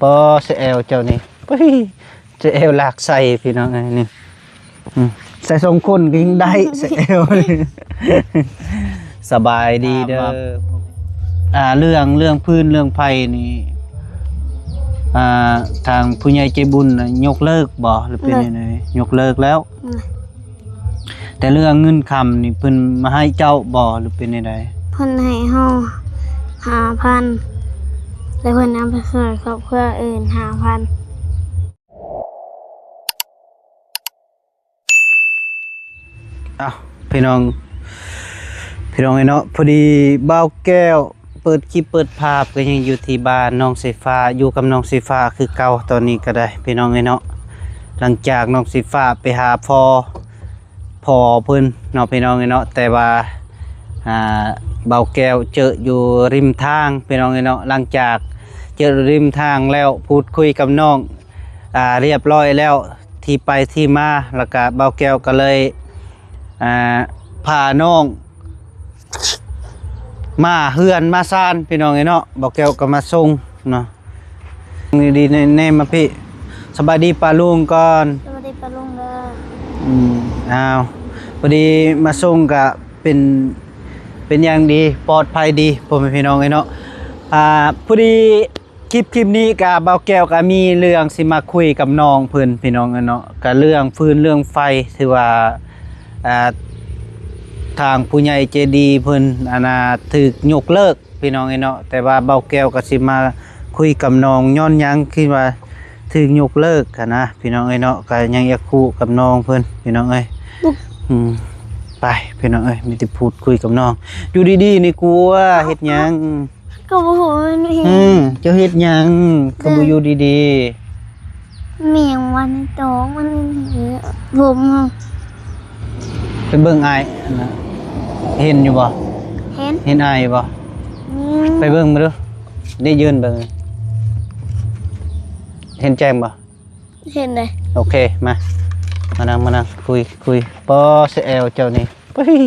ປ້อ ใส่แอวเจ้านี่ ปุ้ย ใส่แอวลากใส่พี่น้องเอ้ยนี่ อืม ใส่สองคนก็ยังได้ ใส่แอว สบายดีเด้อ อ่า เรื่อง เรื่องฟืนเรื่องไฟนี่ อ่า ทางผู้ใหญ่ใจบุญน่ะยกเลิกบ่ หรือเป็น โดย จั่งใด๋ ยกเลิกแล้ว โดย แต่เรื่องเงินคำนี่เพิ่นมาให้เจ้าบ่ หรือเป็นจั่งใด๋ เพิ่นให้เฮาห้าพัน แล้วเพิ่นเอาไปช่วยครอบครัวอื่นห้าพัน อ้าว พี่น้อง พี่น้องเอ้ยเนาะ พอดีบ่าวแก้วเปิดคลิปเปิดภาพก็ยังอยู่ที่บ้านน้องสายฟ้า อยู่กับน้องสายฟ้าคือเก่า ตอนนี้ก็ได้ พี่น้องเอ้ยเนาะ หลังจากน้องสายฟ้าไปหาพ่อ พ่อเพิ่นเนาะ พี่น้องเอ้ยเนาะ แต่ว่า อ่า บ่าวแก้วเจออยู่ริมทาง พี่น้องเอ้ยเนาะ หลังจากเจอริมทางแล้วพูดคุยกับน้อง อ่า เรียบร้อยแล้ว ที่ไปที่มา แล้วก็บ่าวแก้วก็เลย อ่า พาน้อง มาเฮือนมาซาน พี่น้องเอ้ยเนาะ บ่าวแก้วก็มาส่งเนาะ นี่ดีแน่ แน่มาพี่ สบายดีป้าลุงก่อน สวัสดีป้าลุงเด้อ อืม อ้าว พอดีมาส่งก็เป็น เป็นอย่างดี ปลอดภัยดี พ่อแม่พี่น้องเอ้ยเนาะ อ่า พอดี คลิป คลิปนี้กะบ่าวแก้วกะมีเรื่องสิมาคุยกับน้องเพิ่น พี่น้องเอ้ยเนาะ กะเรื่องฟืนเรื่องไฟ ถือว่า อ่า ทางผู้ใหญ่ใจดีเพิ่น อันน่ะ ถูกยกเลิก พี่น้องเอ้ยเนาะ แต่ว่าบ่าวแก้วกะสิมาคุยกับน้อง ย้อนหยังคือว่าถูกยกเลิกหั้นนะ พี่น้องเอ้ยเนาะ กะยังอยากคุยกับน้องเพิ่น พี่น้องเอ้ย อืม ไป พี่น้องเอ้ย มีแต่พูดคุยกับน้อง อยู่ดีๆ นี่กลัว เฮ็ดหยัง ก็บ่ฮู้มันเฮ็ด อืม เจ้าเฮ็ดหยัง คือบ่อยู่ดีๆ แมงวันตอมมัน ผม ไปเบิ่งอ้ายนะ เห็นอยู่บ่ เห็น เห็นอ้ายอยู่บ่ อืม ไปเบิ่งมาดู ได้ยืนเบิ่ง เห็นแจ้งบ่ เห็นเลย โอเค มา มานั่ง มานั่ง คุย คุย ป้อ ใส่แอวเจ้านี่ ปุ้ย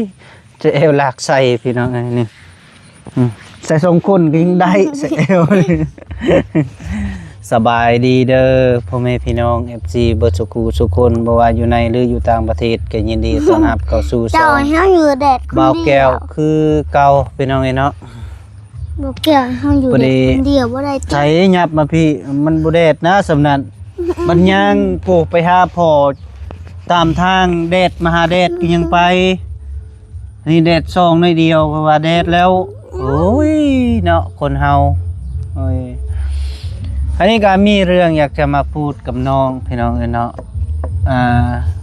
ใส่แอวลากใส่ พี่น้องเอ้ยนี่ อืม ใส่สองคนก็ยังได้ ใส่แอว สบายดีเด้อ พ่อแม่พี่น้อง เอฟซี เบิดสุขุสุคน บ่ว่าอยู่ในหรืออยู่ต่างประเทศ ก็ยินดีต้อนรับเข้าสู่ช่อง เจ้าให้เฮาอยู่แดดคนเดียว บ่าวแก้วคือเก่า พี่น้องเอ้ยเนาะ บ่แก้ว เฮาอยู่ พอดี คนเดียวบ่ได้ติ ใส่ยับมาพี่ มันบ่แดดนะ ส่ำนั้น มันย่าง โอ้ ไปหาพ่อตามทาง แดดมาหาแดดก็ยังไป นี่แดดส่องหน่อยเดียวก็ว่าแดดแล้ว โอ้ย เนาะ คนเฮา โอ้ย อันนี้ก็มีเรื่องอยากจะมาพูดกับน้อง พี่น้องเอ้ยเนาะ อ่า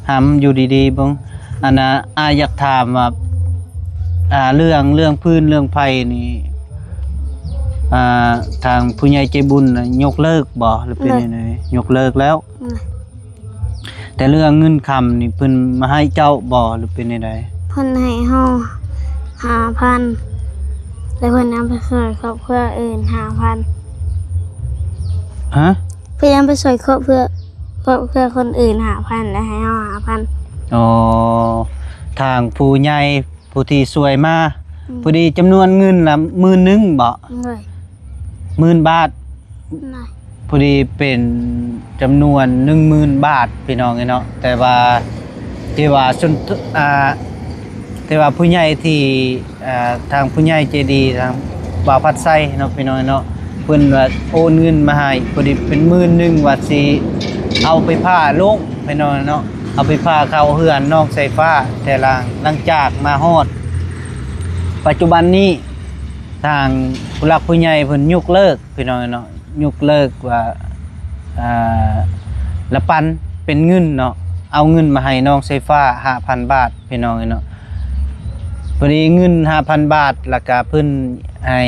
หำอยู่ดีๆ เบิ่ง อันน่ะ อ้ายอยากถามว่า อ่า เรื่อง เรื่องฟืนเรื่องไฟนี่ อ่า ทางผู้ใหญ่ใจบุญน่ะยกเลิกบ่ หรือเป็น โดย จั่งใด๋ ยกเลิกแล้ว อืม แต่เรื่องเงินคำนี่เพิ่นมาให้เจ้าบ่ หรือเป็นจั่งใด๋ เพิ่นให้เฮาห้าพัน แล้วเพิ่นเอาไปช่วยครอบครัวอื่นห้าพัน ฮะ เพิ่นเอาไปช่วยครอบครัว ครอบครัวคนอื่นห้าพัน แล้วให้เฮาห้าพัน อ๋อ ทางผู้ใหญ่ ผู้ที่ช่วยมา อืม พอดีจำนวนเงินละหมื่นหนึ่งบ่ โดย หมื่นบาท โดย พอดีเป็นจำนวนหนึ่งหมื่นบาท พี่น้องเอ้ยเนาะ แต่ว่าที่ว่าส่วน อ่า แต่ว่าผู้ใหญ่ที่ อ่า ทางผู้ใหญ่ใจดี ทางบ่าวพัดไซเนาะ พี่น้องเอ้ยเนาะ เพิ่นว่าโอนเงินมาให้ พอดีเป็นหมื่นหนึ่ง ว่าสิเอาไปผ่าลง พี่น้องเนาะ เอาไปผ่าเข้าเฮือนน้องสายฟ้า แต่หลัง หลังจากมาฮอดปัจจุบันนี้ ทางผู้หลักผู้ใหญ่เพิ่นยกเลิก พี่น้องเนาะ ยกเลิกว่า อ่า ละปันเป็นเงินเนาะ เอาเงินมาให้น้องสายฟ้าห้าพันบาท พี่น้องเนาะ พอดีเงินห้าพันบาท แล้วก็เพิ่นให้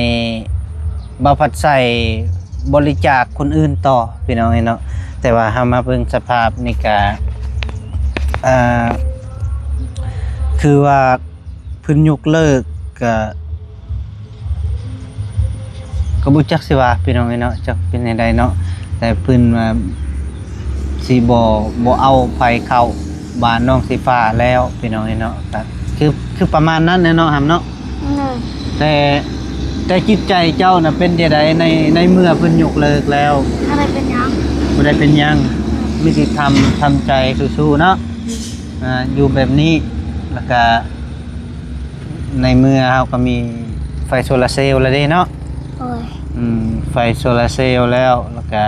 บ่าวพัดไซบริจาคคนอื่นต่อ พี่น้องเนาะ แต่ว่าเฮามาเบิ่งสภาพนี่ก็ อ่า คือว่า เพิ่นยกเลิก ก็ ก็บ่จักสิว่า พี่น้องเอ้ยเนาะ จักเป็นจั่งใดเนาะ แต่เพิ่นว่าสิบ่ บ่เอาไฟเข้าบ้านน้องสายฟ้าแล้ว พี่น้องเอ้ยเนาะ ก็คือ คือประมาณนั้นแหละเนาะ หำเนาะ โดย แต่ ແຕ່ຈິດໃຈເຈົ້ານະເປັນຈັ່ງໃດ ໃນ ໃນເມື່ອເພິ່ນຍົກເລີກແລ້ວ? ບໍ່ໄດ້ເປັນຫຍັງ ບໍ່ໄດ້ເປັນຫຍັງ ມີແຕ່ທຳ ທຳໃຈສູ້ໆເນາະ ອ່າ ຢູ່ແບບນີ້ ແລ້ວກະໃນເມື່ອເຮົາກໍມີໄຟໂຊລາເຊວແລ້ວເດ້ເນາະ. ໂດຍ ອືມ ໄຟໂຊລາເຊວແລ້ວ ແລ້ວກະ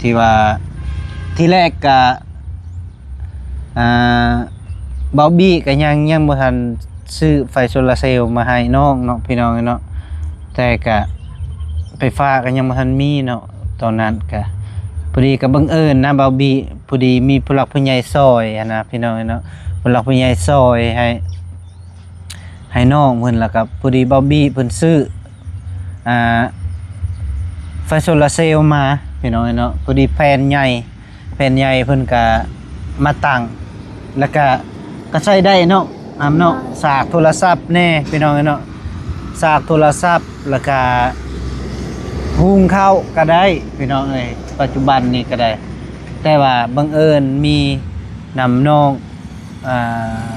ທີ່ວ່າ ທີແລກກະ ອ່າ ບ່າວບີກະຍັງ ຍັງບໍ່ທັນຊື້ໄຟໂຊລາເຊວມາໃຫ້ນ້ອງເນາະ ພີ່ນ້ອງເນາະ ແຕ່ກະໄຟຟ້າກະຍັງບໍ່ທັນມີເນາະ. ຕອນນັ້ນກະພໍດີກະບັງເອີນນະບ່າວບີ ພໍດີມີຜູ້ຫຼັກຜູ້ໃຫຍ່ຊ່ອຍຫັ້ນນະ ພີ່ນ້ອງເນາະ ຜູ້ຫຼັກຜູ້ໃຫຍ່ຊ່ອຍໃຫ້ ໃຫ້ນ້ອງເພິ່ນ ແລ້ວກໍພໍດີບ່າວບີເພິ່ນຊື້ ອ່າ ໄຟໂຊລາເຊວມາ ພີ່ນ້ອງເນາະ. ພໍດີແຜ່ນໃຫຍ່ ແຜ່ນໃຫຍ່ເພິ່ນກໍມາຕັ້ງ ແລ້ວກໍ ກໍໃຊ້ໄດ້ເນາະ ອຳເນາະ ສາກໂທລະສັບແດ່ ພີ່ນ້ອງເນາະ ສາກໂທລະສັບ ແລ້ວກໍ ຫຸງເຂົ້າກໍໄດ້ ພີ່ນ້ອງເອີຍ ປັດຈຸບັນນີ້ກໍໄດ້. ແຕ່ວ່າບັງເອີນມີນຳນ້ອງ ອ່າ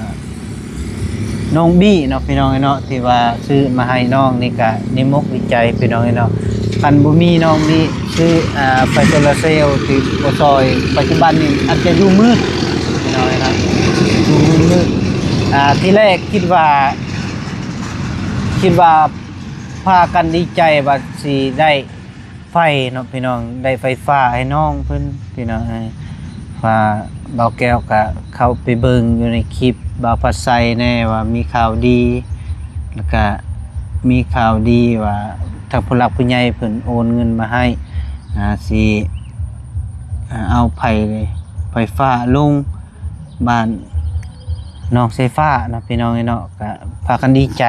ນ້ອງບີເນາະ ພີ່ນ້ອງເນາະ ທີ່ວ່າຊື້ມາໃຫ້ນ້ອງນີ້ກະດີອົກດີໃຈ ພີ່ນ້ອງເນາະ. ຄັນບໍ່ມີນ້ອງບີຊື້ ອ່າ ໄຟໂຊລາເຊວທີ່ບໍ່ຊ່ອຍ ປັດຈຸບັນນີ້ອາດຈະຢູ່ມືດ ພີ່ນ້ອງເນາະ ຢູ່ມືດ. ອ່າ ທີແລກຄິດວ່າ ຄິດວ່າພາກັນດີໃຈວ່າຊິໄດ້ ໄຟເນາະ ພີ່ນ້ອງ ໄດ້ໄຟຟ້າໃຫ້ນ້ອງເພິ່ນ ພີ່ນ້ອງເອີຍ. ວ່າບ່າວແກ້ວກະເຂົ້າໄປເບິ່ງຢູ່ໃນຄລິບບ່າວພັດໄຊແດ່ ວ່າມີຂ່າວດີ ແລ້ວກະມີຂ່າວດີວ່າທາງຜູ້ຫຼັກຜູ້ໃຫຍ່ເພິ່ນໂອນເງິນມາໃຫ້ ອ່າ ຊິ ອ່າ ເອົາໄຟ ໄຟຟ້າລົງບ້ານໜອງເຊຟ້າເນາະ ພີ່ນ້ອງເອີຍເນາະ. ກະພາກັນດີໃຈ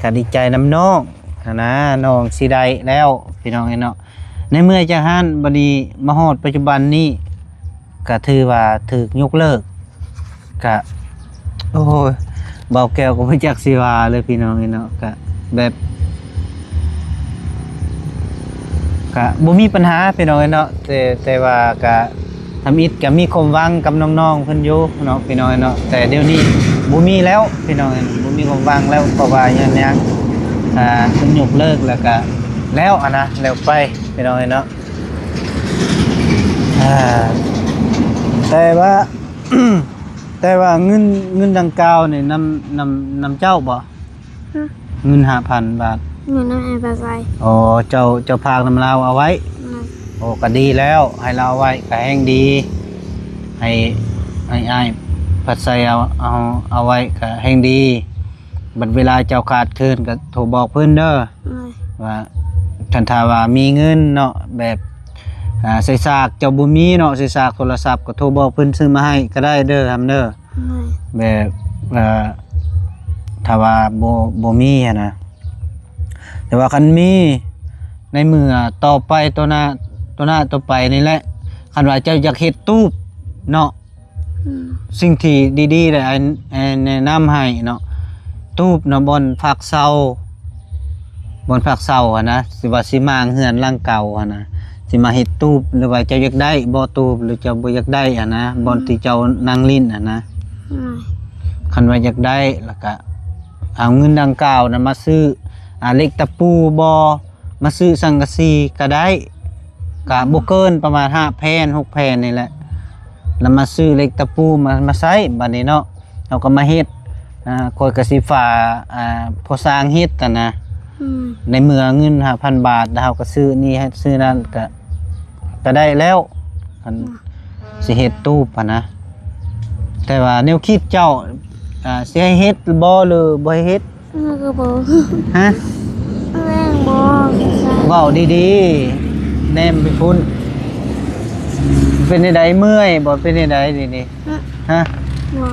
ກະດີໃຈນຳນ້ອງຫັ້ນນະ ນ້ອງຊິໄດ້ແລ້ວ ພີ່ນ້ອງເອີຍເນາະ. ໃນເມື່ອຈັ່ງຊັ້ນ ບັດນີ້ມາຮອດປັດຈຸບັນນີ້ ກະຖືວ່າຖືກຍົກເລີກ ກະ ໂອ້ຍ ບ່າວແກ້ວກໍບໍ່ຈັກຊິວ່າເລີຍ ພີ່ນ້ອງເອີຍເນາະ. ກະແບບ ກະບໍ່ມີປັນຫາ ພີ່ນ້ອງເອີຍເນາະ ແຕ່ ແຕ່ວ່າກະ ທຳອິດກໍມີຄວາມຫວັງກັບນ້ອງໆເພິ່ນຢູ່ເນາະ ພີ່ນ້ອງເນາະ. ແຕ່ດຽວນີ້ບໍ່ມີແລ້ວ ພີ່ນ້ອງເອີຍ ບໍ່ມີຄວາມຫວັງແລ້ວ ເພາະວ່າຍ້ອນຫຍັງ ອ່າ ເພິ່ນຍົກເລີກແລ້ວກະແລ້ວຫັ້ນນະ ແລ້ວໄປ ພີ່ນ້ອງເອີຍເນາະ. ອ່າ ແຕ່ວ່າ ແຕ່ວ່າເງິນ ເງິນດັ່ງກ່າວນີ້ນຳ ນຳ ນຳເຈົ້າບໍ່? ຮະ? ເງິນຫ້າພັນບາດ ເງິນນຳອ້າຍປາໄຊ. ອໍ ເຈົ້າ ເຈົ້າຝາກນຳລາວເອົາໄວ້. ແມ່ນ. ໂອ້ ກໍດີແລ້ວ ໃຫ້ລາວເອົາໄວ້ກໍແຮ່ງດີ ໃຫ້ ໃຫ້ອ້າຍປາໄຊເອົາ ເອົາ ເອົາໄວ້ກໍແຮ່ງດີ. ບັດເວລາເຈົ້າຂາດເຂີນກໍໂທບອກເພິ່ນເດີ. ແມ່ນ. ວ່າ ຄັນຖ້າວ່າມີເງິນເນາະ ແບບ ອ່າ ໃສ່ສາກເຈົ້າບໍ່ມີເນາະ ໃສ່ສາກໂທລະສັບ ກໍໂທບອກເພິ່ນຊື້ມາໃຫ້ກໍໄດ້ເດີ ຫຳເດີ. ແມ່ນ. ແບບ ເອີ ຖ້າວ່າບໍ່ ບໍ່ມີຫັ້ນນະ ແຕ່ວ່າຄັນມີໃນເມື່ອຕໍ່ໄປ ຕໍ່ໜ້າ ຕໍ່ໜ້າຕໍ່ໄປນີ້ແຫຼະ ຄັນວ່າເຈົ້າຢາກເຮັດຕູບເນາະ ອືມ ສິ່ງທີ່ດີໆ ແລະ ແນະນຳໃຫ້ເນາະ ຕູບເນາະ ບ່ອນພັກເຊົາ ບ່ອນພັກເຊົາຫັ້ນນະ ຊິວ່າຊິມ້າງເຮືອນຫຼັງເກົ່າຫັ້ນນະ ຊິມາເຮັດຕູບ ຫຼືວ່າເຈົ້າຢາກໄດ້ບໍ່ຕູບ ຫຼືເຈົ້າບໍ່ຢາກໄດ້ຫັ້ນນະ ອືມ ບ່ອນທີ່ເຈົ້ານັ່ງຫຼິ້ນຫັ້ນນະ. ອືມ ຄັນວ່າຢາກໄດ້ ແລ້ວກະເອົາເງິນດັ່ງກ່າວນະມາຊື້ ອ່າ ເຫຼັກຕະປູບໍ່ ມາຊື້ສັງກະສີກໍໄດ້ ກະ ອືມ ບໍ່ເກີນປະມານຫ້າແຜ່ນ ຫົກແຜ່ນນີ້ແຫຼະ ແລ້ວມາຊື້ເຫຼັກຕະປູມາ ມາໃຊ້ ບາດນີ້ເນາະ ເຮົາກໍມາເຮັດ ອ່າ ຂ້ອຍກໍຊິຝາກ ອ່າ ພໍ່ຊ່າງເຮັດຫັ້ນນະ. ອືມ ໃນເມື່ອເງິນຫ້າພັນບາດ ແລ້ວເຮົາກໍຊື້ນີ້ໃຫ້ ຊື້ນັ້ນ ກະ ກະໄດ້ແລ້ວ ຄັນ ອືມ ຊິເຮັດຕູບຫັ້ນນະ. ແຕ່ວ່າແນວຄິດເຈົ້າ ອ່າ ຊິໃຫ້ເຮັດບໍ່ ຫຼືບໍ່ໃຫ້ເຮັດ? ເອີ ກໍບໍ່ ຮະ? ແມ່ນບໍ່? ເວົ້າດີໆ ແນມໄປພຸ້ນ ເປັນແນວໃດ ເມື່ອຍບໍ່? ເປັນແນວໃດດຽວນີ້? ຮະ? ຮະ? ບໍ່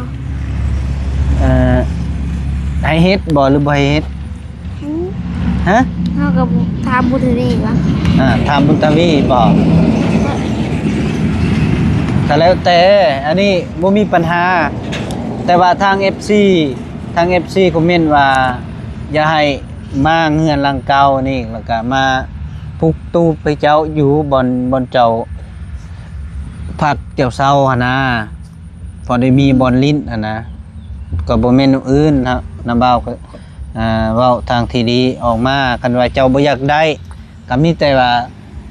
ເອີ ໃຫ້ເຮັດບໍ່ ຫຼືບໍ່ໃຫ້ເຮັດ? ຫືມ? ຮະ? ເຮົາກໍຖາມບຸນທະວີກ່ອນ ອ່າ ຖາມບຸນທະວີບໍ? ກໍແລ້ວແຕ່ ອັນນີ້ບໍ່ມີບັນຫາ ແຕ່ວ່າທາງເອັຟຊີ ທາງເອັຟຊີຄອມເມັນວ່າ ຢ່າໃຫ້ມ້າງເຮືອນຫຼັງເກົ່ານີ້ ແລ້ວກະມາປຸກຕູບໃຫ້ເຈົ້າຢູ່ບ່ອນ ບ່ອນເຈົ້າພັກເຈົ້າເຊົາຫັ້ນນາ ພໍໄດ້ມີບ່ອນຫຼິ້ນຫັ້ນນາ ກໍບໍ່ແມ່ນແນວອື່ນນະ ນ້າບ່າວກໍ ອ່າ ເວົ້າທາງທີ່ດີອອກມາ. ຄັນວ່າເຈົ້າບໍ່ຢາກໄດ້ ກໍມີແຕ່ວ່າ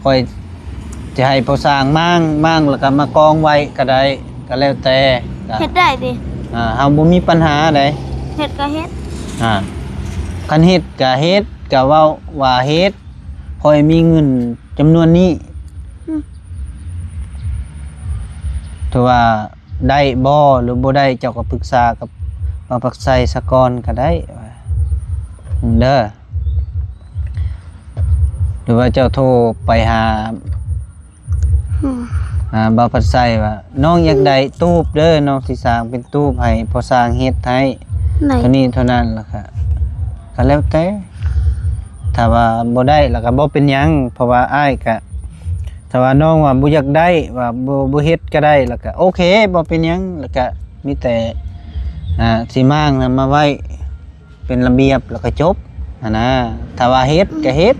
ຂ້ອຍຈະໃຫ້ພໍ່ຊ່າງມ້າງ, ມ້າງແລ້ວກໍມາກອງໄວ້ກໍໄດ້, ກໍແລ້ວແຕ່. ກໍ ເຮັດໄດ້ຕິ? ອ່າ ເຮົາບໍ່ມີບັນຫາໃດ. ເຮັດກໍເຮັດ. ອ່າ ຄັນເຮັດກໍເຮັດ, ກໍເວົ້າວ່າເຮັດ, ຂ້ອຍມີເງິນຈຳນວນນີ້. ອືມ ຖືວ່າ ໄດ້ບໍ່ ຫຼື ບໍ່ໄດ້ ເຈົ້າກໍປຶກສາກັບບ່າວພັກໄຊສາກ່ອນກໍໄດ້ ເດີ ຫຼືວ່າເຈົ້າໂທໄປຫາ ອືມ ອ່າ ບ່າວພັກໄຊວ່າ ນ້ອງຢາກໄດ້ຕູບເດີ ນ້ອງຊິສ້າງເປັນຕູບໃຫ້ພໍ່ຊ່າງເຮັດໃຫ້ ເທົ່ານີ້ເທົ່ານັ້ນ ແລ້ວກໍ ກໍແລ້ວແຕ່. ຖ້າວ່າບໍ່ໄດ້ ແລ້ວກໍບໍ່ເປັນຫຍັງ ເພາະວ່າອ້າຍກໍ ຖ້າວ່ານ້ອງວ່າບໍ່ຢາກໄດ້ ວ່າບໍ່ ບໍ່ເຮັດກໍໄດ້ ແລ້ວກໍໂອເຄ ບໍ່ເປັນຫຍັງ ແລ້ວກໍມີແຕ່ ອ່າ ຊິມ້າງນຳມາໄວ້ເປັນລະບຽບ ແລ້ວກໍຈົບຫັ້ນນະ. ຖ້າວ່າເຮັດກໍເຮັດ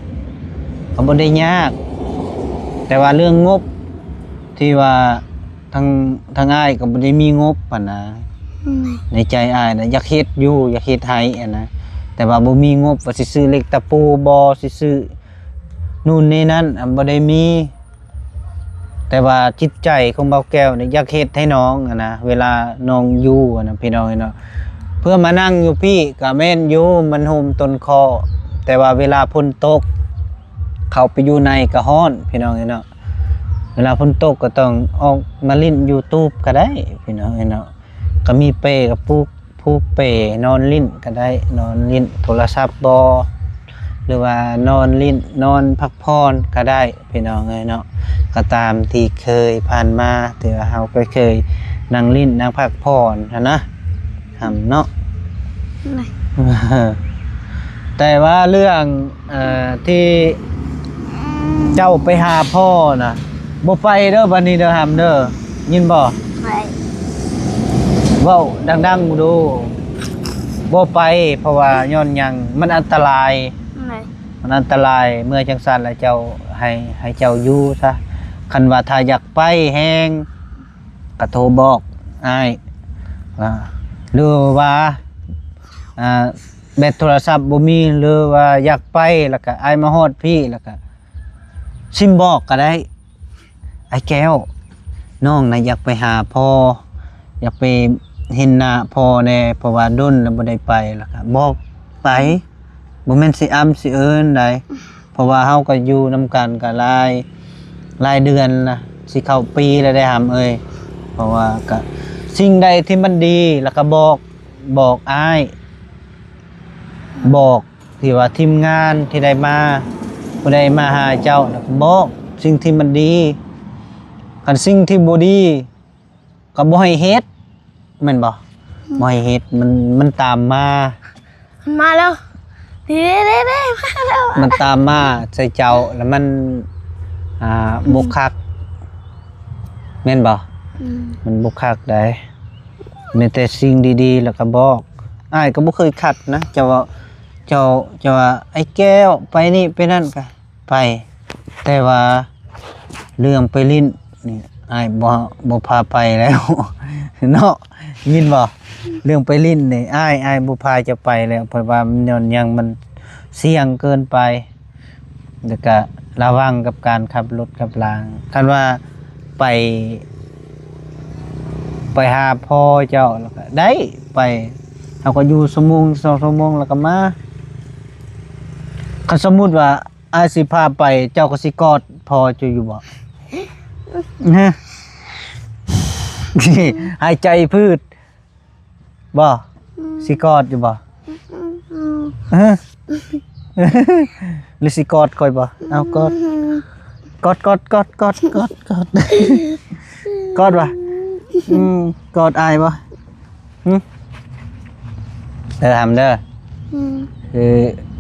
ກໍບໍ່ໄດ້ຍາກ. ແຕ່ວ່າເລື່ອງງົບທີ່ວ່າ ທາງ ທາງອ້າຍກໍບໍ່ໄດ້ມີງົບຫັ້ນນະ. ອືມ ໃນໃຈອ້າຍນະ ຢາກເຮັດຢູ່ ຢາກເຮັດໃຫ້ຫັ້ນນະ ແຕ່ວ່າບໍ່ມີງົບວ່າຊິຊື້ເຫຼັກຕະປູບໍ ຊິຊື້ ນູ່ນນີ້ນັ້ນ ອ່າ ບໍ່ໄດ້ມີ. ແຕ່ວ່າຈິດໃຈຂອງບ່າວແກ້ວນີ້ຢາກເຮັດໃຫ້ນ້ອງຫັ້ນນະ ເວລານ້ອງຢູ່ຫັ້ນນະ ພີ່ນ້ອງເອີຍເນາະ. ເພື່ອມານັ່ງຢູ່ພີ້ກໍແມ່ນຢູ່ ມັນຮົ່ມຕົ້ນຄໍ້ ແຕ່ວ່າເວລາຝົນຕົກ ເຂົ້າໄປຢູ່ໃນກໍຮ້ອນ ພີ່ນ້ອງເອີຍເນາະ. ເວລາຝົນຕົກກໍຕ້ອງອອກມາຫຼິ້ນຢູ່ຕູບກໍໄດ້ ພີ່ນ້ອງເອີຍເນາະ. ກໍມີເປ ກໍປູກ ຜູກເປນອນຫຼິ້ນກໍໄດ້ ນອນຫຼິ້ນໂທລະສັບບໍ ຫຼືວ່ານອນຫຼິ້ນ ນອນພັກຜ່ອນກໍໄດ້ ພີ່ນ້ອງເອີຍເນາະ. ກໍຕາມທີ່ເຄີຍຜ່ານມາ ທີ່ວ່າເຮົາກໍເຄີຍນັ່ງຫຼິ້ນນັ່ງພັກຜ່ອນຫັ້ນນະ ຫຳເນາະ. ແຕ່ວ່າເລື່ອງ ເອີ ທີ່ເຈົ້າໄປຫາພໍ່ນະ ບໍ່ໄປເດີ ບັດນີ້ເດີ ຫຳເດີ ຍິນບໍ່? ໄປ. ເວົ້າດັງໆດູ. ບໍ່ໄປ. ເພາະວ່າຍ້ອນຫຍັງ? ມັນອັນຕະລາຍ. ໄປ. ມັນອັນຕະລາຍ. ເມື່ອຈັ່ງຊັ້ນລະເຈົ້າ ໃຫ້ ໃຫ້ເຈົ້າຢູ່ຊະ. ຄັນວ່າຖ້າຢາກໄປແຮງ ກະໂທບອກອ້າຍ ອາ ຫຼືວ່າ ອາ ແບັດໂທລະສັບບໍ່ມີ ຫຼືວ່າຢາກໄປ ແລ້ວກະອ້າຍມາຮອດພີ້ ແລ້ວກະຊິມບອກກະໄດ້ ອ້າຍແກ້ວ ນ້ອງນະຢາກໄປຫາພໍ່ ຢາກໄປເຫັນໜ້າພໍ່ແດ່ ເພາະວ່າດົນແລ້ວບໍ່ໄດ້ໄປ ແລ້ວກະບອກໄປ. ບໍ່ແມ່ນຊິອ້ຳຊິເອີ້ນໃດ ເພາະວ່າເຮົາກໍຢູ່ນຳກັນກໍຫຼາຍ ຫຼາຍເດືອນລະ ຊິເຂົ້າປີແລ້ວເດ້ຫຳເອີຍ. ເພາະວ່າກໍສິ່ງໃດທີ່ມັນດີ ແລ້ວກໍບອກ ບອກອ້າຍ ບອກທີ່ວ່າທີມງານທີ່ໄດ້ມາ ຜູ້ໃດມາຫາເຈົ້າ ແລ້ວກໍບອກສິ່ງທີ່ມັນດີ. ຄັນສິ່ງທີ່ບໍ່ດີ ກໍບໍ່ໃຫ້ເຮັດ ແມ່ນບໍ່? ອືມ ບໍ່ໃຫ້ເຮັດ ມັນ ມັນຕາມມາ ມັນມາແລ້ວ ເດ້ໆໆ ມາແລ້ວ ມັນຕາມມາໃສ່ເຈົ້າ ແລ້ວມັນ ອ່າ ອືມ ບໍ່ຄັກ ແມ່ນບໍ່? ອືມ ມັນບໍ່ຄັກໃດ ມີແຕ່ສິ່ງດີໆ ແລ້ວກໍບອກ. ອ້າຍກໍບໍ່ເຄີຍຂັດນະ ເຈົ້າວ່າ ເຈົ້າ ເຈົ້າວ່າ ໄອ້ແກ້ວ ໄປນີ້ໄປນັ້ນກະ ໄປ ແຕ່ວ່າເລື່ອງໄປຫຼິ້ນນີ້ ອ້າຍບໍ່ ບໍ່ພາໄປແລ້ວເນາະ ຍິນບໍ່? ເລື່ອງໄປຫຼິ້ນນີ້ ອ້າຍ ອ້າຍບໍ່ພາເຈົ້າໄປແລ້ວ ເພາະວ່າມັນຍ້ອນຫຍັງ ມັນສ່ຽງເກີນໄປ ແລ້ວກະລະວັງກັບການຂັບລົດຂັບລາ. ຄັນວ່າໄປ ໄປຫາພໍ່ເຈົ້າ ແລ້ວກະໄດ້ໄປ ເຮົາກໍຢູ່ຊົ່ວໂມງສອງຊົ່ວໂມງ ແລ້ວກໍມາ. ຄັນສົມມຸດວ່າ ອ້າຍຊິພາໄປ ເຈົ້າກໍຊິກອດພໍ່ເຈົ້າຢູ່ບໍ່? ຮະ? ຫາຍໃຈພືດບໍ່? ອືມ ຊິກອດຢູ່ບໍ່? ອືມ ຮະ? ຫຼືຊິກອດຂ້ອຍບໍ່? ເອົາກອດ ກອດ ກອດ ກອດ ກອດ ກອດ ກອດ ກອດບໍ່? ອືມ ກອດອ້າຍບໍ່? ຫຶ? ເອີ ຫຳເດີ ອືມ ຄື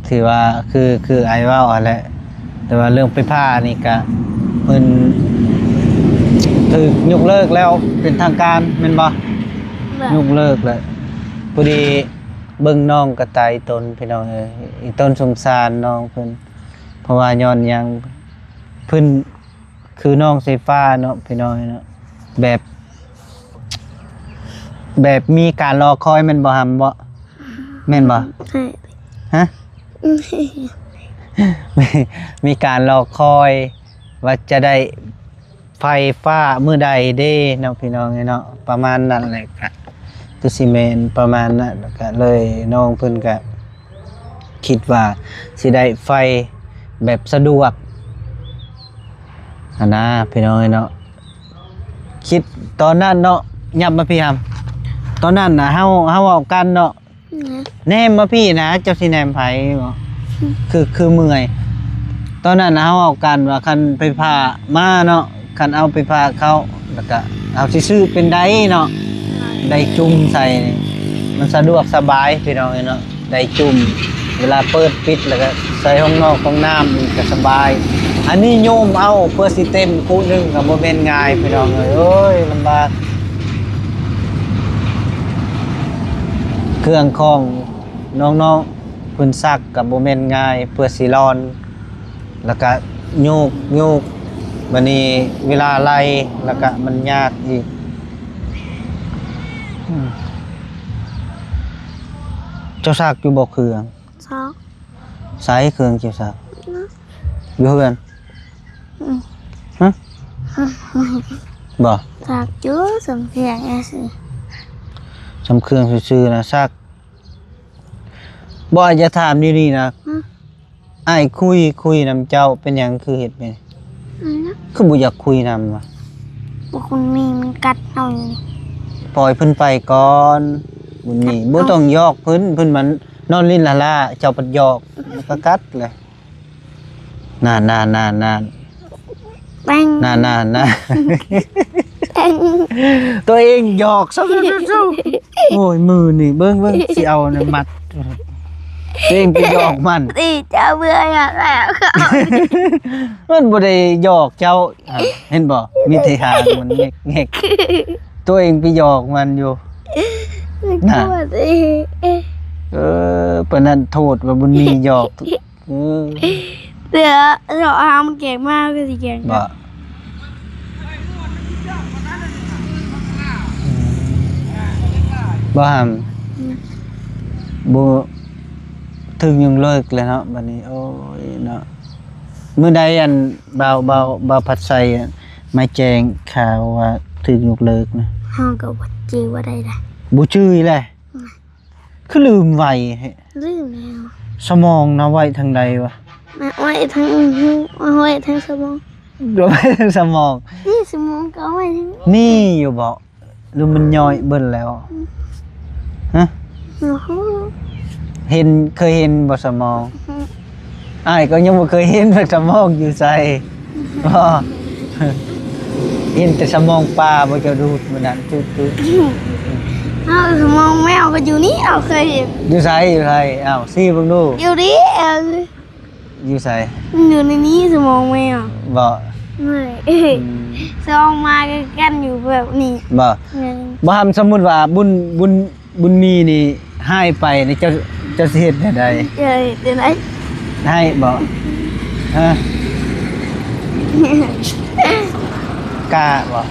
ຖືວ່າ ຄື ຄືອ້າຍເວົ້າຫັ້ນແຫຼະ ແຕ່ວ່າເລື່ອງໄຟຟ້ານີ້ກະ ເພິ່ນຖືກຍົກເລີກແລ້ວ ເປັນທາງການແມ່ນບໍ່? ແມ່ນ ຍົກເລີກແລ້ວ. ພໍດີເບິ່ງນ້ອງກະຕາຍຕົນ ພີ່ນ້ອງເອີຍ ອີຕົນສົງສານນ້ອງເພິ່ນ ເພາະວ່າຍ້ອນຫຍັງ? ເພິ່ນ ຄືນ້ອງໄຟຟ້າເນາະ ພີ່ນ້ອງເນາະ ແບບ ແບບມີການລໍຄອຍແມ່ນບໍ່ຫຳເບາະ? ແມ່ນບໍ່? ໃຊ່ ຮະ? ມີການລໍຄອຍວ່າຈະໄດ້ໄຟຟ້າມື້ໃດເດ້ເນາະ ພີ່ນ້ອງເອີຍເນາະ ປະມານນັ້ນແຫຼະ ກະຄືຊິແມ່ນປະມານນັ້ນ ກະເລີຍນ້ອງເພິ່ນກະຄິດວ່າຊິໄດ້ໄຟແບບສະດວກຫັ້ນນາ ພີ່ນ້ອງເອີຍເນາະ. ຄິດຕອນນັ້ນເນາະ ຫຍັບມາພີ້ຫຳ ຕອນນັ້ນນະ ເຮົາ ເຮົາເວົ້າກັນເນາະ ນະ ແນມມາພີ້ນະ ເຈົ້າຊິແນມໃຜບໍ? ອືມ ຄື ຄືເມື່ອຍ ຕອນນັ້ນນະ ເຮົາເວົ້າກັນວ່າຄັນໄຟຟ້າມາເນາະ ຄັນເອົາໄຟຟ້າເຂົ້າ ແລ້ວກະເຮົາຊິຊື້ເປັນໃດເນາະ ໄດ້ຈຸ່ມໃສ່ ມັນສະດວກສະບາຍ ພີ່ນ້ອງເອີຍເນາະ. ໄດ້ຈຸ່ມ ເວລາເປີດປິດ ແລ້ວກະໃສ່ຫ້ອງນອກຫ້ອງນ້ຳ ກະສະບາຍ. ອັນນີ້ໂຍມເອົາເພື່ອຊິເຕັມຄູ່ໜຶ່ງກະບໍ່ແມ່ນງ່າຍ ພີ່ນ້ອງເອີຍ ໂອ້ຍ ລຳບາກ. ເຄື່ອງຂອງນ້ອງໆ ເພິ່ນຊັກກະບໍ່ແມ່ນງ່າຍ ເພື່ອຊິລອນ ແລ້ວກະໂຍກ ໂຍກ ບາດນີ້ເວລາໄລ່ ແລ້ວກະມັນຍາກອີກ. ເຈົ້າຊັກຢູ່ບໍ່ເຄື່ອງ? ຊັກ. ໃສເຄື່ອງເຈົ້າຊັກ? ນະ ຢູ່ເຮືອນ? ອືມ ຮະ? ບໍ່ ຊັກຢູ່ ສ່ຳເຄື່ອງຊື່ໆ ສ່ຳເຄື່ອງຊື່ໆນະຊັກ. ບໍ່ ອ້າຍຈະຖາມຢູ່ນີ້ນະ ຮະ? ອ້າຍຄຸຍ ຄຸຍນຳເຈົ້າ ເປັນຫຍັງຄືເຮັດແບບນີ້? ອືມ ຄືບໍ່ຢາກຄຸຍນຳວະ? ບໍ່ ຄຸນມີມັນກັດເຮົາຢູ່ນີ້. ປ່ອຍເພິ່ນໄປກ່ອນ ບຸນມີ ບໍ່ຕ້ອງຢອກເພິ່ນ ເພິ່ນມັນນອນຫຼິ້ນລ້າໆ ເຈົ້າພັດຢອກ ມັນກະກັດແຫຼະ. ນານໆໆໆ ແປ້ງ ນານໆໆ ແປ້ງ ຕົວເອງຢອກຊະ ໂອ້ຍ ມືນີ້ ເບິ່ງໆ ຊິເອົາອັນນັ້ນມັດ ຕົວເອງໄປຢອກມັນ ຕິເຈົ້າເບື່ອຍາກແລ້ວ ມັນບໍ່ໄດ້ຢອກເຈົ້າ ອ່າ ເຫັນບໍ່? ມີແຕ່ຫາງມັນແງກໆ ຕົວເອງໄປຢອກມັນຢູ່ ນະ ເອີ ປານນັ້ນໂທດວ່າບຸນມີຢອກ ເອີ ເສືອເລາະຫາມັນແກງມາ ກໍຊິແກງ ບໍ່ ອືມ ບໍ່ຫຳ ອືມ ບໍ່ ຖືກຍົກເລີກແລ້ວເນາະ ບາດນີ້ ໂອ້ຍເນາະ. ມື້ໃດອັນ ບ່າວ ບ່າວ ບ່າວພັດໄຊມາແຈ້ງຂ່າວວ່າຖືກຍົກເລີກນະ? ເຮົາກໍບໍ່ຈື່ວ່າໃດລະ ບໍ່ຈື່ອີກແຫຼະ ອືມ ຄືລືມໄວແທ້ ລືມແລ້ວ ສະໝອງນະໄວ້ທາງໃດວະ? ມາໄວ້ທາງຫູ ມາໄວ້ທາງສະໝອງ ໄວ້ທາງສະໝອງ ນີ້ສະໝອງກໍເອົາໄວ້ທາງນີ້ ມີຢູ່ບໍ່? ຫຼືມັນຍ່ອຍເບິດແລ້ວ? ອືມ ຮະ? ໂອ້ໂຫ ເຫັນ ເຄີຍເຫັນບໍ່ສະໝອງ? ອືມ ອ້າຍກໍຍັງບໍ່ເຄີຍເຫັນວ່າສະໝອງຢູ່ໃສ ບໍ່ ເຫັນແຕ່ສະໝອງປາບໍ່ ເຈົ້າດູດມື້ນັ້ນ ຈຸດໆ ເອົາ ສະໝອງແມວກໍຢູ່ນີ້ ເຮົາເຄີຍເຫັນ ຢູ່ໃສ ຢູ່ໃສ? ເອົາ ຊີ້ເບິ່ງດູ ຢູ່ນີ້ ເອົາ ຢູ່ໃສ? ມັນຢູ່ໃນນີ້ ສະໝອງແມວ ບໍ່? ເມື່ອຍ ອືມ ສະໝອງມາກັນຢູ່ແບບນີ້ ບໍ່? ແມ່ນ ບໍ່ຫຳ ສົມມຸດວ່າບຸນ ບຸນ ບຸນມີນີ້ຫາຍໄປນີ້ ເຈົ້າ ເຈົ້າຊິເຮັດແນວໃດ? ເຈົ້າເຮັດແນວໃດ? ໃຫ້ບໍ່? ຮະ? ກ້າບໍ່?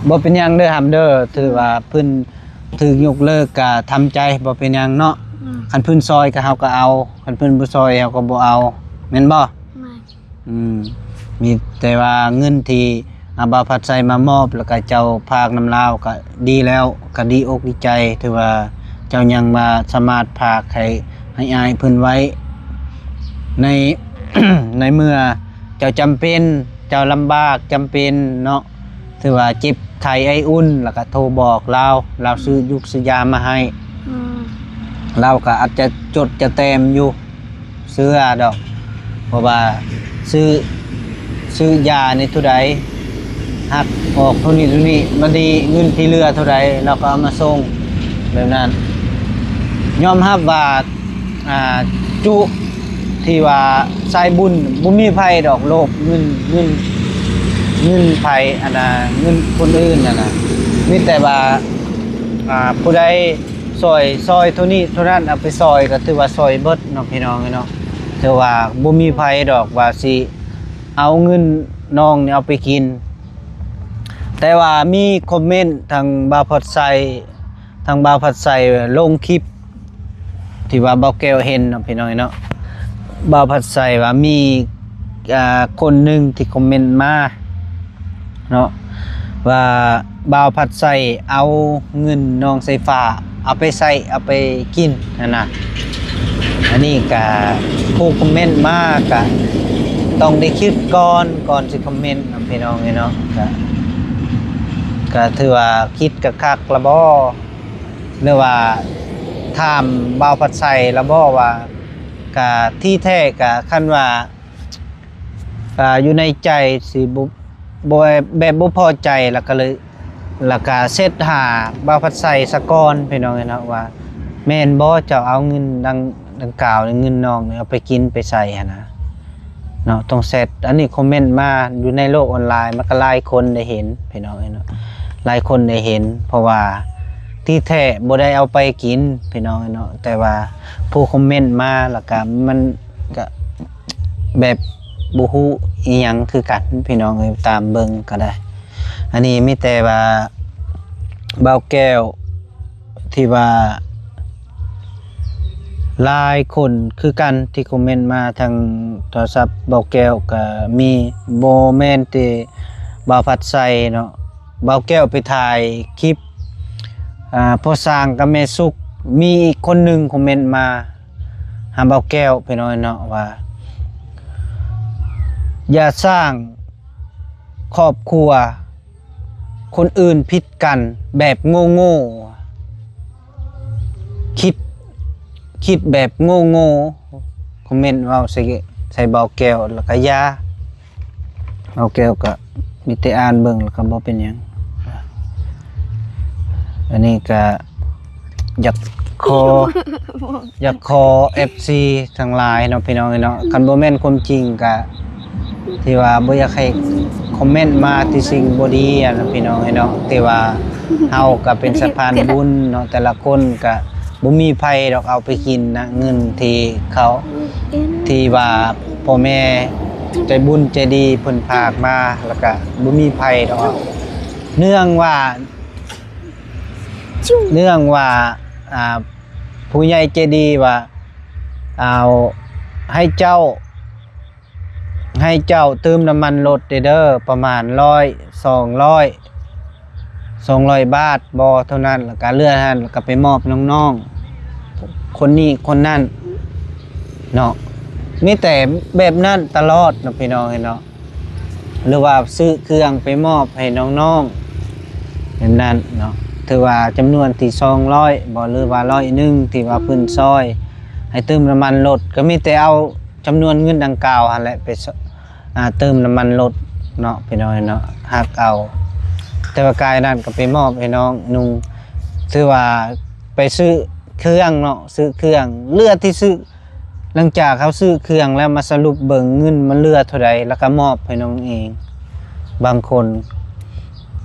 ບໍ່ເປັນຫຍັງເດີຫຳເດີ ຖືວ່າເພິ່ນຖືກຍົກເລີກກະທຳໃຈ ບໍ່ເປັນຫຍັງເນາະ ອືມ ຄັນເພິ່ນຊ່ອຍກະເຮົາກະເອົາ ຄັນເພິ່ນບໍ່ຊ່ອຍເຮົາກະບໍ່ເອົາ ແມ່ນບໍ່? ແມ່ນ ອືມ ມີແຕ່ວ່າເງິນທີ່ ອາ ບ່າວພັດໄຊມາມອບ ແລ້ວກະເຈົ້າຝາກນຳລາວກະດີແລ້ວ ກະດີອົກດີໃຈ ຖືວ່າເຈົ້າຍັງມາສາມາດຝາກໃຫ້ ໃຫ້ອ້າຍເພິ່ນໄວ້ ໃນ ໃນເມື່ອເຈົ້າຈຳເປັນ ເຈົ້າລຳບາກ ຈຳເປັນເນາະ ຖືວ່າເຈັບໄຂ້ໄອອຸ່ນ ແລ້ວກະໂທບອກລາວ ລາວຊື້ຢູກຊື້ຢາມາໃຫ້ ອືມ ລາວກະອາດຈະຈົດຈະແຕ້ມຢູ່ ເຊື່ອດອກ ເພາະວ່າຊື້ ຊື້ຢານີ້ເທົ່າໃດ ຫັກອອກເທົ່ານີ້ເທົ່ານີ້ ບາດນີ້ເງິນທີ່ເຫຼືອເທົ່າໃດ ລາວກໍເອົາມາສົ່ງ ແບບນັ້ນ ຍອມຮັບວ່າ ອ່າ ຈຸ ທີ່ວ່າສາຍບຸນ ບໍ່ມີໃຜດອກໂລບເງິນ ເງິນ ເງິນໃຜ ອັນນ່າ ເງິນຄົນອື່ນຫັ້ນນະ ມີແຕ່ວ່າ ອ່າ ຜູ້ໃດ ຊ່ອຍ ຊ່ອຍເທົ່ານີ້ເທົ່ານັ້ນ ເອົາໄປຊ່ອຍກໍຖືວ່າຊ່ອຍເບິດເນາະ ພີ່ນ້ອງເອີຍເນາະ ຖືວ່າບໍ່ມີໃຜດອກວ່າຊິເອົາເງິນນ້ອງນີ້ເອົາໄປກິນ ແຕ່ວ່າມີຄອມເມັນທາງບ່າວພັດໄຊ ທາງບ່າວພັດໄຊລົງຄລິບ ທີ່ວ່າບ່າວແກ້ວເຫັນເນາະ ພີ່ນ້ອງເນາະ. ບ່າວພັດໄຊວ່າມີ ອ່າ ຄົນໜຶ່ງທີ່ຄອມເມັນມາເນາະ ວ່າບ່າວພັດໄຊເອົາເງິນນ້ອງສາຍຟ້າ ເອົາໄປໃຊ້ ເອົາໄປກິນຫັ້ນນະ. ອັນນີ້ກະ ຜູ້ຄອມເມັນມາກະຕ້ອງໄດ້ຄິດກ່ອນ ກ່ອນຊິຄອມເມັນເນາະ ພີ່ນ້ອງເອີຍເນາະ. ກະ ກະຖືວ່າຄິດກະຄັກລະບໍ ຫຼືວ່າຖາມບ່າວພັດໄຊລະບໍວ່າ ກະທີ່ແທ້ກະຄັນວ່າ ອ່າ ຢູ່ໃນໃຈຊິບໍ່ ບໍ່ ແບບບໍ່ພໍໃຈ ແລ້ວກະເລີຍ ແລ້ວກະເຊັດຫາບ່າວພັດໄຊສາກ່ອນ ພີ່ນ້ອງເອີຍເນາະ ວ່າແມ່ນບໍ່ ເຈົ້າເອົາເງິນດັ່ງ ດັ່ງກ່າວນີ້ ເງິນນ້ອງນີ້ເອົາໄປກິນໄປໃຊ້ຫັ້ນນະເນາະ ຕ້ອງແຊັດ. ອັນນີ້ຄອມເມັນມາຢູ່ໃນໂລກອອນລາຍ ມັນກະຫຼາຍຄົນໄດ້ເຫັນ ພີ່ນ້ອງເອີຍເນາະ ຫຼາຍຄົນໄດ້ເຫັນ ເພາະວ່າທີ່ແທ້ບໍ່ໄດ້ເອົາໄປກິນ ພີ່ນ້ອງເອີຍເນາະ ແຕ່ວ່າຜູ້ຄອມເມັນມາ ແລ້ວກະມັນ ກະແບບບໍ່ຮູ້ອີ່ຫຍັງຄືກັນ ພີ່ນ້ອງເອີຍ ຕາມເບິ່ງກະໄດ້. ອັນນີ້ມີແຕ່ວ່າບ່າວແກ້ວ ທີ່ວ່າຫຼາຍຄົນຄືກັນທີ່ຄອມເມັນມາທາງໂທລະສັບບ່າວແກ້ວກະມີ ບໍ່ແມ່ນແຕ່ບ່າວພັດໄຊເນາະ. ບ່າວແກ້ວໄປຖ່າຍຄລິບ ອ່າ ພໍ່ຊ້າງກັບແມ່ສຸກ ມີອີກຄົນໜຶ່ງຄອມເມັນມາ ຫາບ່າວແກ້ວ ພີ່ນ້ອງເນາະ ວ່າ ຢ່າສ້າງຄອບຄົວຄົນອື່ນຜິດກັນແບບໂງ່ໆ ຄິດ ຄິດແບບໂງ່ໆ ຄອມເມັນເວົ້າໃສ່ ໃສ່ບ່າວແກ້ວ ແລ້ວກະຢ່າ ບ່າວແກ້ວກະມີແຕ່ອ່ານເບິ່ງ ແລ້ວກະບໍ່ເປັນຫຍັງ. ອັນນີ້ກະຢາກຂໍ ຢາກຂໍເອັຟຊີທັງຫຼາຍເນາະ ພີ່ນ້ອງເອີຍເນາະ ຄັນບໍ່ແມ່ນຄວາມຈິງກະ ທີ່ວ່າບໍ່ຢາກໃຫ້ຄອມເມັນມາແຕ່ສິ່ງບໍ່ດີຫັ້ນນະ ພີ່ນ້ອງເອີຍເນາະ. ແຕ່ວ່າເຮົາກະເປັນສະພານບຸນເນາະ ແຕ່ລະຄົນກະບໍ່ມີໃຜດອກເອົາໄປກິນນະ ເງິນທີ່ເຂົາ ທີ່ວ່າພໍ່ແມ່ໃຈບຸນໃຈດີເພິ່ນຝາກມາ ແລ້ວກະບໍ່ມີໃຜດອກ. ເນື່ອງວ່າ ເນື່ອງວ່າ ອ່າ ຜູ້ໃຫຍ່ໃຈດີວ່າ ເອົາ ໃຫ້ເຈົ້າ ໃຫ້ເຈົ້າຕື່ມນ້ຳມັນລົດເດີ ປະມານຮ້ອຍ ສອງຮ້ອຍ ສອງຮ້ອຍບາດບໍ ເທົ່ານັ້ນ ແລ້ວກະເຫຼືອຫັ້ນ ແລ້ວກະໄປມອບນ້ອງໆ ຄົນນີ້ຄົນນັ້ນເນາະ. ມີແຕ່ແບບນັ້ນຕະຫຼອດເນາະ ພີ່ນ້ອງເອີຍເນາະ. ຫຼືວ່າຊື້ເຄື່ອງໄປມອບໃຫ້ນ້ອງໆ ແບບນັ້ນເນາະ ຖືວ່າຈຳນວນທີ່ສອງຮ້ອຍບໍ ຫຼືວ່າຮ້ອຍໜຶ່ງ ທີ່ວ່າເພິ່ນຊ່ອຍໃຫ້ຕື່ມນ້ຳມັນລົດ ກະມີແຕ່ເອົາຈຳນວນເງິນດັ່ງກ່າວຫັ້ນແຫຼະໄປ ອ່າ ຕື່ມນ້ຳມັນລົດເນາະ ພີ່ນ້ອງເນາະ ຮັກເອົາ. ແຕ່ວ່າກາຍນັ້ນກະໄປມອບໃຫ້ນ້ອງນຸ່ງ ຖືວ່າໄປຊື້ເຄື່ອງເນາະ ຊື້ເຄື່ອງ ເຫຼືອທີ່ຊື້ ຫຼັງຈາກເຮົາຊື້ເຄື່ອງແລ້ວ ມາສະຫຼຸບເບິ່ງເງິນມັນເຫຼືອເທົ່າໃດ ແລ້ວກະມອບໃຫ້ນ້ອງເອງ. ບາງຄົນ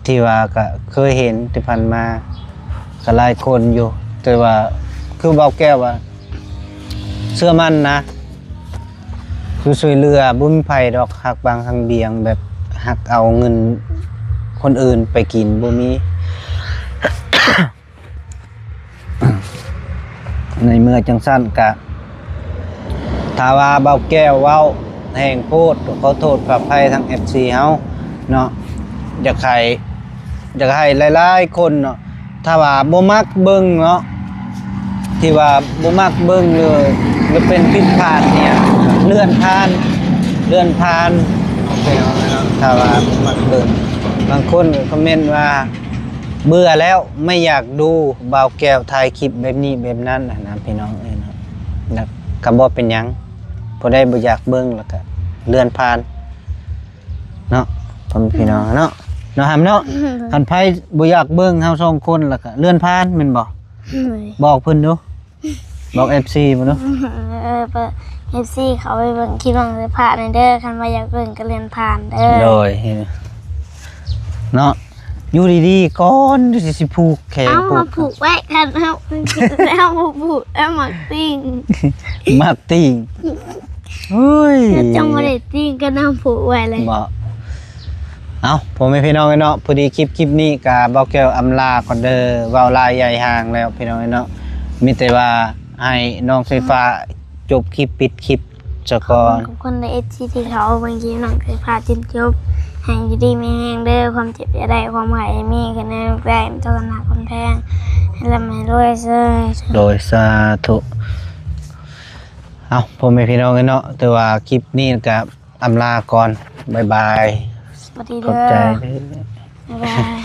ທີ່ວ່າກະເຄີຍເຫັນທີ່ຜ່ານມາກະຫຼາຍຄົນຢູ່ ແຕ່ວ່າຄືບ່າວແກ້ວວ່າ ເຊື່ອໝັ້ນນະ ຄືຊ່ວຍເຫຼືອ ບໍ່ມີໃຜດອກຮັກບາງຮັກບຽງ ແບບຮັກເອົາເງິນຄົນອື່ນໄປກິນ ບໍ່ມີ. ໃນເມື່ອຈັ່ງຊັ້ນກະ ຖ້າວ່າບ່າວແກ້ວເວົ້າແຮງໂພດ ກໍຂໍໂທດຂອອະໄພທາງເອັຟຊີເຮົາເນາະ. ຢາກໃຫ້ ຢາກໃຫ້ຫຼາຍໆຄົນເນາະ ຖ້າວ່າບໍ່ມັກເບິ່ງເນາະ ທີ່ວ່າບໍ່ມັກເບິ່ງ ຫຼື ຫຼືເປັນຜິດພາດນີ້ ເລື່ອນຜ່ານ ເລື່ອນຜ່ານ ເນາະ ຖ້າວ່າບໍ່ມັກເບິ່ງ. ບາງຄົນກໍຄອມເມັນວ່າ ເບື່ອແລ້ວ ໄມ່ຢາກດູບ່າວແກ້ວຖ່າຍຄລິບແບບນີ້ແບບນັ້ນຫັ້ນນະ ພີ່ນ້ອງເອີຍເນາະ. ແລ້ວກະບໍ່ເປັນຫຍັງ ຜູ້ໃດບໍ່ຢາກເບິ່ງ ແລ້ວກະເລື່ອນຜ່ານເນາະ ພໍ່ແມ່ພີ່ນ້ອງເນາະ ເນາະ ຫຳເນາະ. ຄັນໃຜບໍ່ຢາກເບິ່ງເຮົາສອງຄົນ ແລ້ວກະເລື່ອນຜ່ານແມ່ນບໍ່? ໂດຍ ບອກເພິ່ນດູ ບອກເອັຟຊີເພິ່ນດູ. ເອີ ເອັຟຊີເຂົາໄປເບິ່ງຄລິບນ້ອງສາຍຟ້າແດ່ເດີ ຄັນວ່າຢາກເບິ່ງກະເລື່ອນຜ່ານເດີ. ໂດຍ ເນາະ ຢູ່ດີໆກ່ອນ ຊິ ຊິຜູກແຂນ ເອົາ ຜູກ ມາຜູກໄວ້ ຄັນເຮົາ ເຮົາບໍ່ຜູກ ເຮົາມັກຕິ່ງ ມັກຕິ່ງ. ໂອ້ຍ ເຈົ້າບໍ່ໄດ້ຕິ່ງ ກະນຳຜູກໄວ້ເລີຍ ບໍ່? ເອົ້າ ພໍ່ແມ່ພີ່ນ້ອງເອີຍເນາະ ພໍດີຄລິບ ຄລິບນີ້ກະບ່າວແກ້ວອຳລາກ່ອນເດີ ເວົ້າຫຼາຍໃຫຍ່ຫ່າງແລ້ວພີ່ນ້ອງເອີຍເນາະ ມີແຕ່ວ່າໃຫ້ນ້ອງໄຟຟ້າຈົບຄລິບ ປິດຄລິບສາກ່ອນ. ຂອບຄຸນເດີ ເອັຟຊີ ທີ່ເຂົ້າເບິ່ງຄລິບນ້ອງໄຟຟ້າຈົນຈົບ ໃຫ້ຢູ່ດີມີແຮງເດີ ຄວາມເຈັບຢ່າໄດ້ ຄວາມໄຂ້ຢ່າມີ ຄະແນນແບກໄດ້ ໂຕໜັກຄົນແພງ ໃຫ້ລ່ຳໃຫ້ລວຍ ສາທຸ ໂດຍ ສາທຸ. ເອົ້າ ພໍ່ແມ່ພີ່ນ້ອງເອີຍເນາະ ຖືວ່າຄລິບນີ້ກະອຳລາກ່ອນ ບາຍບາຍ ສະບາຍດີເດີ ຂອບໃຈເດີ ບາຍບາຍ.